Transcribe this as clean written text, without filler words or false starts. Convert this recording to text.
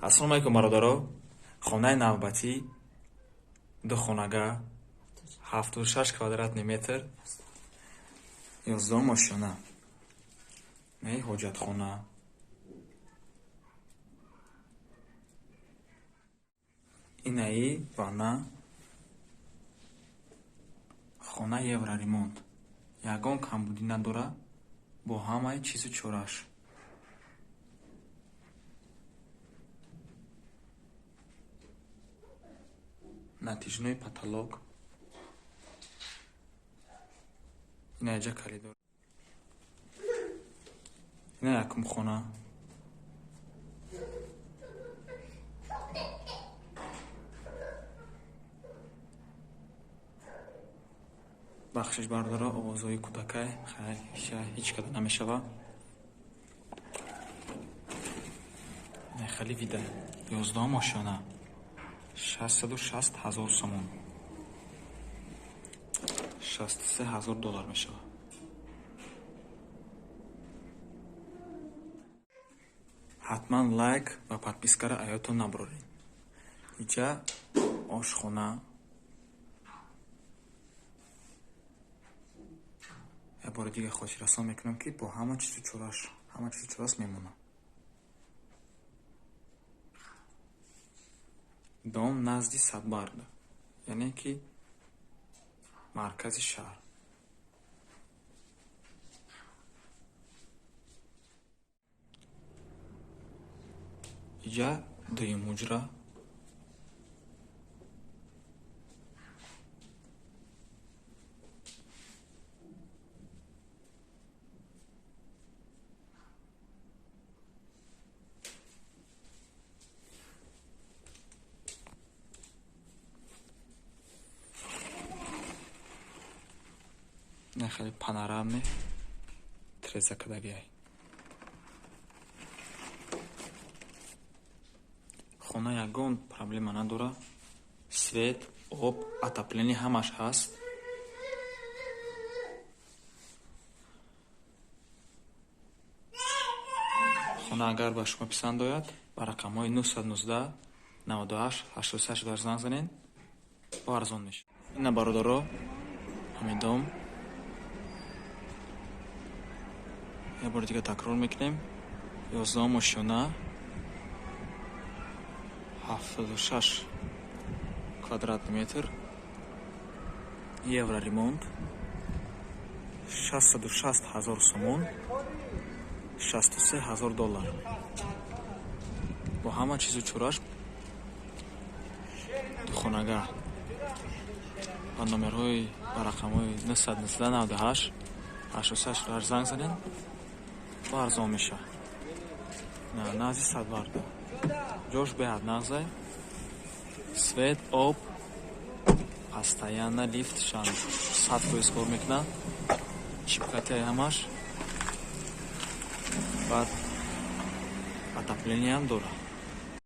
Ассалому алайкум, бародаро. Хонаи навбатӣ, ду хонага, 76 квадратный метр, 11-ум ошёна. Наи ҳоҷатхона. Инаи ванна. Хона евроремонт. Ягон камбудӣ надора, бо ҳамаи чизу чорааш. Натяжной потолок. Ина иҷа коридор. Ина якум хона. Бахшиш, бародаро, овозҳои кӯдакай, ҳеҷ када намешава. Хеле вида. 11-ум ошёна. 660 000 сомон. 63 000 доллар мешавад. Ҳатман лайк ва подпискаро аётон набуроред. Иҷа ошхона. Як бори дига хотиррасон мекунам, ки бо ҳама чизу чорааш, ҳама чизу чорааш мемонад. Дом назди Садбарг, яъне ки маркази шаҳр. Иҷа дуюм ҳуҷра. Хеле панорамный треза кардагиай. Хона ягон проблема надора. Свет, об, отопление ҳамаш ҳаст. Хона агар ба шумо писанд ояд, ба рақамҳои 919 98 88 занг занед, бо арзон мешавад. Ина, бародаро, ҳамин дом. Як бори дига такрор мекунем: 11-ум ошёна, 76 квадратный метр, евроремонт, 660 000 сомон, 63 000 доллар, бо ҳама чизу чорааш, духонага. Ба номерҳои, ба рақамҳои 919 98 88 занг занед, бо арзон мешавад. Назди Садбарг, ҷош беҳад нағзай. Свет, об постоянно, лифт шан 100% кор мекунад, чипкатиай ҳамаш, баъд отоплениям дорад.